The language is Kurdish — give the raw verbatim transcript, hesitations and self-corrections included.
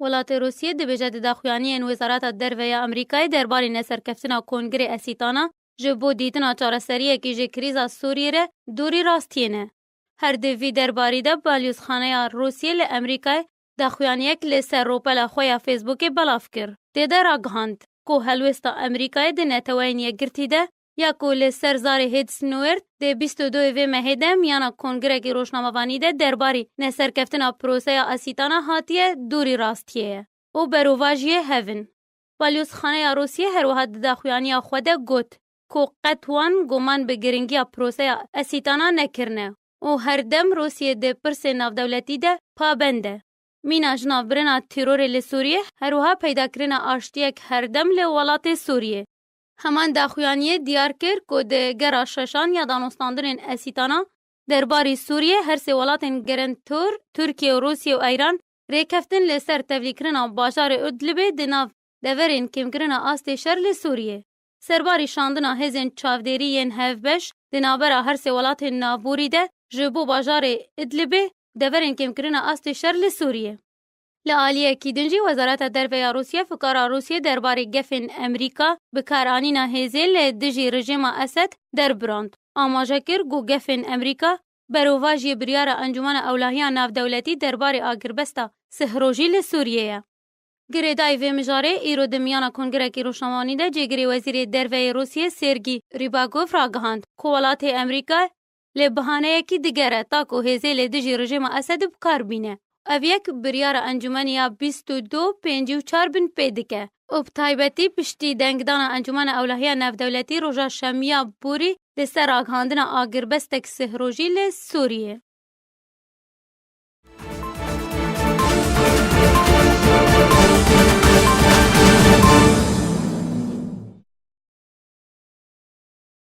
Welatê Rûsiyê dibêje di daxuyaniyên Wezareta Derve ya Amerîkayê derbarî neserkeftina Kongirê Esîtana ji bo dîtina çareseriyekê ji krîza Sûriyê re dûrî rastiyê ne. Her di vî derbarî de Balyozxaneya Rûsiyê li Amerîkayê daxuyaniyek li ser rûpela xwe ya Facebookê belav kir. Tê de ragihand ku helwêsta Amerîkayê di Neteweyên Yekgirtî de ya ku li ser zarê Hêd Snowert dê bîst û duyê vê mehê de miyana kongrekî rojnamevanî de derbarî neserkeftina proseya Esîtana hatiye dûrî rastiyê ye û berovajiyê hev in. Balyozxaneya Rûsiyê her wiha di daxuyaniya xwe de got ku qet wan guman bi giringiya proseya Esîtana nekirine û her dem Rûsiyê di pirsên navdewletî de pabend e. Mîna jinavbirina terorê li Sûriyê, her wiha peydakirina aştiyek herdem li welatê Sûriyê. Heman daxuyaniyê diyar kir ku di gera şeşan ya danûstandinên Esîtana derbarî Sûriyê her sê welatên gerentûr, Tirkiye û Rûsiyê û Eyran, rêkeftin li ser tevlîkirina bajarê Idlibê di nav deverên kêmkirina astê şer li Sûriyê. Serbarî şandina hêzên çavdêrî yên hevbeş di navbera her sê welatên navborî de ji bo bajarê Idlibê deverên kêmkirina astê şer li Sûriyê. Li aliyekî din jî Wezareta Derve ya Rûsya fikara Rûsya derbarê gefên Amerîka bikaranîna hêzê li dijî rejîma Esed derbirand. Amaje kir ku gefên Amerîka berovajiyê biryara Encûmena Ewlehiya Navdewletî derbarê agirbesta sih rojî li Sûriyê ye. Girêdayî vê mijarê îro di miyana kongrekî rojnamevanî de cêgirê Wezîrê Derve yê Rûsiyê Sergî Rîbakov ragihand ku welatê Amerîka li bihaneyekî digere ta ku hêzê li dijî rejîma Esedê bi kar bîne. Ev yek biryara encûmenê ya bîst û du pêncî û çar bin pê dike û bi taybetî piştî dengdana Encûmena Ewlehiya Navdewletî roja Şemiya borî li ser ragihandina agirbestek sih rojî li Sûriyê.